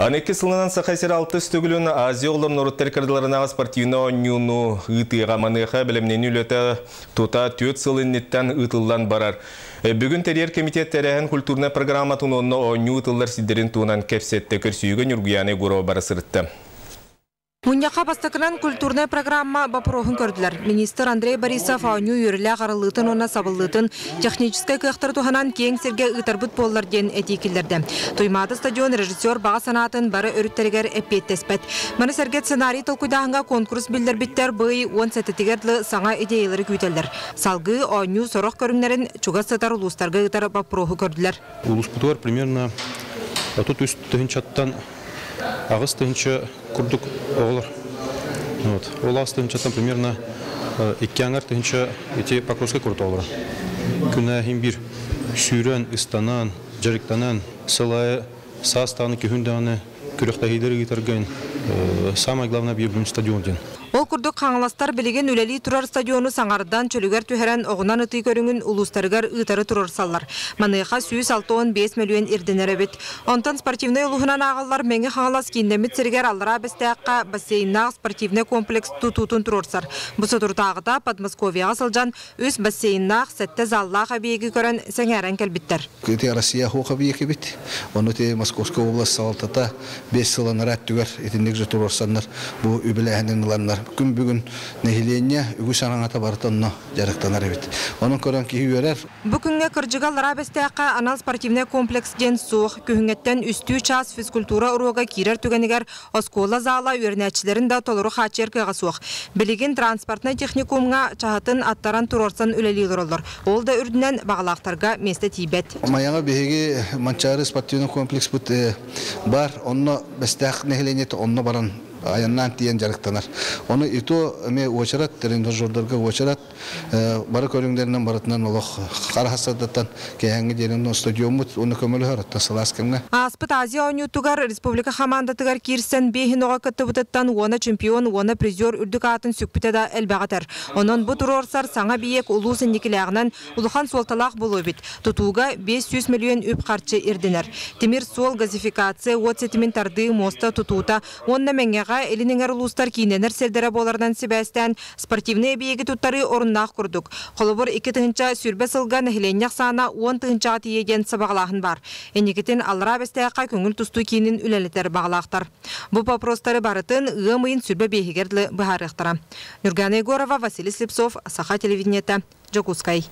Аны 2 сылынан Саха сирэ алтыс төгүлүн Азия оҕолорун норуоттар икки ардыларынааҕы спортивнай оонньууну ыытыаҕа. Маныаха бэлэмнэнии үлэтэ тута 4 сыл инниттэн ыытыллан барар. Бүгүн тэрийэр комитет тэрээһин культурнай программатын уонна оонньуу ыытыллар сирдэрин туһунан кэпсэттэ. Көрсүһүүгэ Ньургуяна Егорова бара сырытта. Мунньахха бастакынан культурнай программа боппуруоһун көрдүлэр. Министр Андрей Борисов оонньуу үөрүүлээх арыллыытын уонна сабыллыытын техническэй кыахтары туһанан киэҥ сиргэ ыытарбыт буоллар диэн этии киллэрдэ. Туймаада стадион режиссер баҕа санаатын бары өрүттэригэр эппиэттэспэт. Маны сэргэ сценарий толкуйдааһыҥҥа конкурс биллэрбиттэр бый 17-тигэр дылы саҥа идеялары күүтэллэр. Салгыы оонньуу сорох көрүҥнэрин чугас сытар улуустарга ыытар боппуруоһу көрдүлэр. Улууспутугар примерно 33 тыһыынчаттан 8 тыһыынча курдук оҕолор. Вот. Ол 8 тыһыынчаттан примерно 2,5 тыһыынча ити Покровскай куорат оҕолоро. Күн аайы биир сүүрэн, ыстанан, дьарыктанан, сыл аайы саас даҕаны, күһүн даҕаны күрэхтэһиилэр ыытарга самое главное объект стадион диэн. Ол курдук хаҥаластар билигин үлэлии турар стадиону саҥардан, чөлүгэр түһэрэн оҕунан ытыы көрүҥүн улуустарыгар ыытары туруорсаллар. Маныаха 165 мөлүйүөн ирдэнэр эбит. Онтон спортивнай улууһунан ааҕыллар Мэҥэ Хаҥалас кииннэммит сиригэр Аллараа Бэстээххэ бассейннаах спортивнай комплекс тутуутун туруорсар. Бу соторутааҕыта Подмосковьеҕа сылдьан үс бассейннаах, сэттэ заллаах эбийиэги көрөн сэҥээрэн кэлбиттэр. Ити Россия хуоха бит. Ону те Московская область салалтата 5 сыл анараа өттүгэр итинник же туруорсаннар бу үбүлээһинин ыланнар күн бүгүн нэһилиэнньэ үгүс араҥата барыта онно дьарыктанар эбит. Онон көрөн киһи үөрэр. Бу күҥҥэ кырдьыга Аллараа Бэстээххэ анал спортивнай комплекс диэн суох. Күһүҥҥэттэн үстүү чаас физкультура уруога киирэр түгэнигэр оскуола зала үөрэнээччилэрин да толору хааччыйар кыаҕа суох. Билигин транспортнай техникумҥа чаһытын аттаран туруорсан үлэлии олороллор. Ол да үрдүнэн баҕалаахтарга миэстэ тиийбэт. Майаҕа биһиги Манчаары спортивный комплекспыт бар, онно Бэстээх нэһилиэнньэтэ онно баран айаннаан тиийэн дьарыктанар. Ону ито эмиэ уочарат, тренажердарга уочарат, бары көрүҥнэринэн барытынан олох харахасадаттан кэһэҥҥи диэн стадиоммут уонна көмөлөһөр оттон сылаас кэмҥэ. Ааспыт Азия оонньуутугар республика хамаандатыгар киирсэн биэһин оҕо кыттыбытыттан уона чемпион, уона призер үрдүк аатын сүкпүтэ да элбэҕитэр. Онон бу туруорсар саҥа эбийиэк улуус инникилээҕинэн улахан суолталаах буолуо эбит. Тутууга 500 миллион үп харчы ирдэнэр. Тимир суол, газификация, уот ситимин тардыы, муоста тутуута уонна Мэҥэҕэ илин эҥэр улуустар кииннэнэр сирдэрэ буоларынан сибээстээн спортивнай эбийиэги туттарыы оруннаах курдук. Холобур, 2020 сылга нэһилиэнньэ ахсаана 10 тыһыынчаҕа тиийиэ диэн сабаҕалааһын баар. Инникитин Аллараа Бэстээххэ көҥүл тустуу киинин үлэлэтэр баҕалаахтар. Бу боппуруостары барытын ыам ыйын 25-игэр дылы быһаарыахтара. Нюргана Егорова, Василий Слепцов, Саха телевидениета, Дьокуускай.